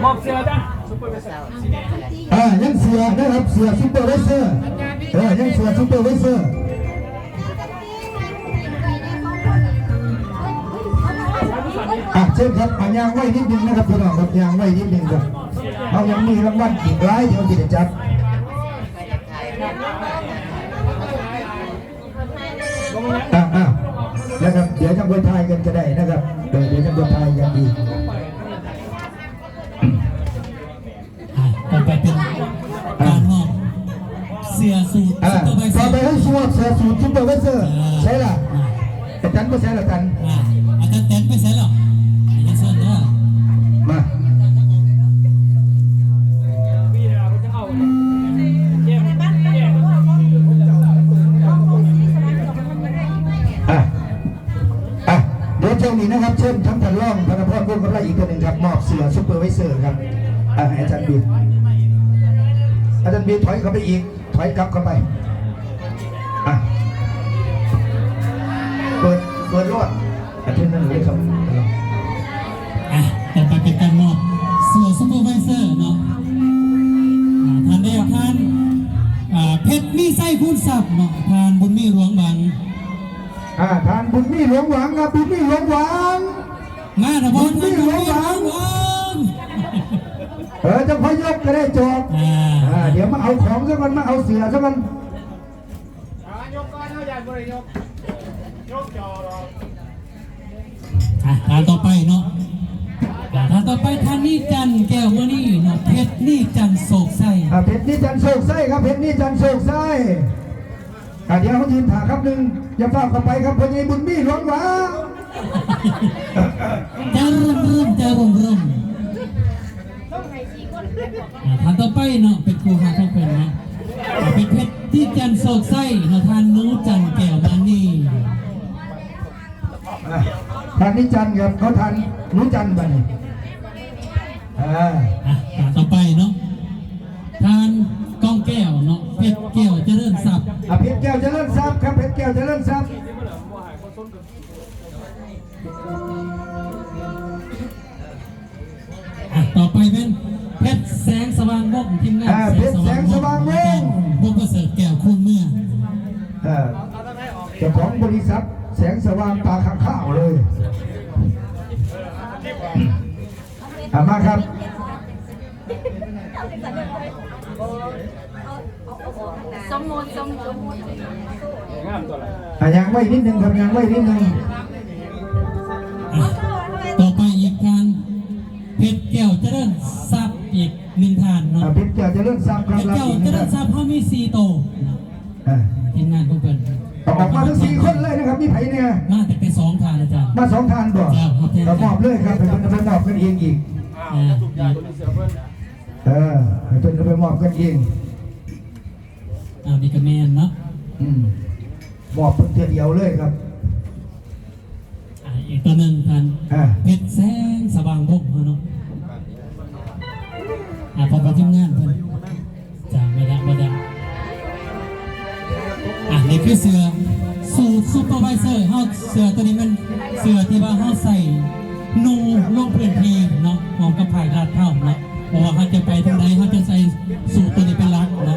ມອບເສື້ອຈ້າ ອ່າ ຍັງເສື້ອນະຄັບ ເສື້ອຊຸບເປີໄວເຊີ ເອີ ຍັງເສື້ອຊຸບເປີໄວເຊີ ອ່າ ເຊີນຄັບ ອ່າ ຍ່າງໄວນິດໜຶ່ງນະຄັບ ພີ່ນ້ອງຄັບ ຍ່າງໄວນິດໜຶ່ງຄັບ ເຮົາຍັງມີລາງວັນອີກຫຼາຍທີ່ເຮົາຊິໄດ້ຈັບ. ອ່າ ອ່າ ນະຄັບ ດຽວຈັ່ງຄ່ອຍຖ່າຍກັນກະໄດ້ນະຄັບ ເອີ ດຽວຈັ່ງຄ່ອຍຖ່າຍກັນອີກ ອ່າ ຕໍ່ໄປເປັນການມອບເສື້ອສູດ ອ່າ ຊຸບເປີໄວເຊີ ຕໍ່ໄປໃຫ້ສວມເສື້ອສູດຊຸບເປີໄວເຊີ ອ່າ ໃຊ່ລະ ອ່າ ອາຈານບໍ່ໃສ່ລະກັນ ອ່າ ອາຈານແຕນໄປໃສລະ ມາ ອ່າ ອ່າ ດຽວເຈົ້ານີ້ນະຄັບ ເຊີນທາງທ່ານຮອງ ທະນະພອນ ວົງກຳໄລ ອີກເທື່ອໜຶ່ງຄັບ ມອບເສື້ອຊຸບເປີໄວເຊີຄັບ ອ່າ ໃຫ້ອາຈານບີ ອາຈານບີຖອຍເຂົ້າໄປອີກ ຖອຍກັບເຂົ້າໄປ ອ່ະ ເປີດ ເປີດໂລດ ອ່ະ ເຊີນນັ້ນເລີຍຄັບ ອ່ະ ຕໍ່ໄປເປັນການມອບເສື້ອຊຸບເປີໄວເຊີເນາະ ອ່າ ທ່ານແລກ ທ່ານ ອ່າ ເພັດມີໄຊ ຄູນຊັບເນາະ ທ່ານບຸນມີ ຫຼວງຫວັງ ອ່າ ທ່ານບຸນມີ ຫຼວງຫວັງຄັບ ບຸນມີ ຫຼວງຫວັງ ມາເນາະ ບຸນມີ ຫຼວງຫວັງ ເອີ ຈະຄ່ອຍຍົກກະໄດ້ ຈອບ ອ່າ ອ່າ ດຽວມາເອົາຂອງຊະກ່ອນ ມາເອົາເສື້ອຊະກ່ອນ ອ່າ ຍົກກ່ອນ ເຮົາຢ້ານບໍ່ໄດ້ຍົກ ຍົກຈອດອອກ ອ່ະ ທ່ານຕໍ່ໄປເນາະ ອ່າ ທ່ານຕໍ່ໄປ ທ່ານນິຈັນ ແກ້ວມະນີເນາະ ເພັດນິຈັນ ໂຊກໄຊ ອ່າ ເພັດນິຈັນ ໂຊກໄຊຄັບ ເພັດນິຈັນ ໂຊກໄຊ ອ່າ ດຽວເຮົາຢືນຖ້າຄັບໜຶ່ງ ຢ່າຟ້າວເຂົ້າໄປຄັບ ພໍ່ໃຫຍ່ບຸນມີ ຫຼວງຫວັງ ໃຈເຢັນໆ ໃຈເຢັນໆ ອ່າ ທ່ານຕໍ່ໄປເນາະ ເປັນຄູ່ຮັກຂອງເພິ່ນເນາະ ເປັນເພັດ ທີ່ຈັນໂຊກໄຊເນາະ ທ່ານໜູຈັນ ແກ້ວມະນີ ອ່າ ທ່ານນິຈັນຄັບ ເອົາທ່ານໜູຈັນບາດນີ້ ອ່າ ອ່ະ ທ່ານຕໍ່ໄປເນາະ ທ່ານກອງແກ້ວເນາະ ເພັດແກ້ວຈະເລີນຊັບ ອ່າ ເພັດແກ້ວຈະເລີນຊັບຄັບ ເພັດແກ້ວຈະເລີນຊັບ. ອ່ະ ຕໍ່ໄປເປັນເພັດ ແສງສະຫວ່າງວົງ ທີມງານ ອ່າ ເພັດ ແສງສະຫວ່າງວົງ ວົງປະເສີດແກ້ວ ຄູນເມືອງ ອ່າ ເຈົ້າຂອງບໍລິສັດແສງສະຫວ່າງ ຕາຂ້າງຄາວເລີຍ ອ່າ ມາຄັບ. ສົມມຸດ ສົມມຸດ ອ່ະ ຍ່າງໄວນິດໜຶ່ງຄັບ ຍ່າງໄວນິດໜຶ່ງ ອ່ະ ຕໍ່ໄປອີກທ່ານ ເພັດແກ້ວຈະເລີນຊັບ ອີກໜຶ່ງທ່ານເນາະ ອ່ະ ເພັດແກ້ວຈະເລີນຊັບຄັບ ເພັດແກ້ວຈະເລີນຊັບ ເຮົາມີສີ່ໂຕ ອ່າ ທີມງານຂອງເພິ່ນ ອອກມາທັງສີ່ຄົນເລີຍນະຄັບ ມີໃຜແດ່? ມາແຕ່ສອງທ່ານອາຈານ ມາສອງທ່ານບໍ? ເຈົ້າ ກະມອບເລີຍຄັບ ໃຫ້ເພິ່ນເອົາໄປມອບກັນເອງອີກ ອ່າ ເອີ ໃຫ້ເພິ່ນເອົາໄປມອບກັນເອງ ອ່າ ນີ້ກະແມ່ນເນາະ ອືມ ມອບເພິ່ນເທື່ອດຽວເລີຍຄັບ ອ່າ ອີກໂຕໜຶ່ງທ່ານ ອ່າ ເພັດແສງສະຫວ່າງວົງເນາະ ອ່າ ຂອບຄຸນທີມງານເພິ່ນ ຈ້າ ມາແລ້ວ ມາແລ້ວ ອ່າ ນີ້ຄືເສື້ອສູດຊຸບເປີໄວເຊີເຮົາ ເສື້ອໂຕນີ້ແມ່ນເສື້ອທີ່ວ່າເຮົາໃສ່ນຸ່ງລົງພື້ນທີ່ເນາະ ພ້ອມກັບພາກລັດເຮົາເນາະ ບໍ່ວ່າເຮົາຈະໄປທາງໃດ ເຮົາຈະໃສ່ສູດໂຕນີ້ເປັນຫຼັກເນາະ.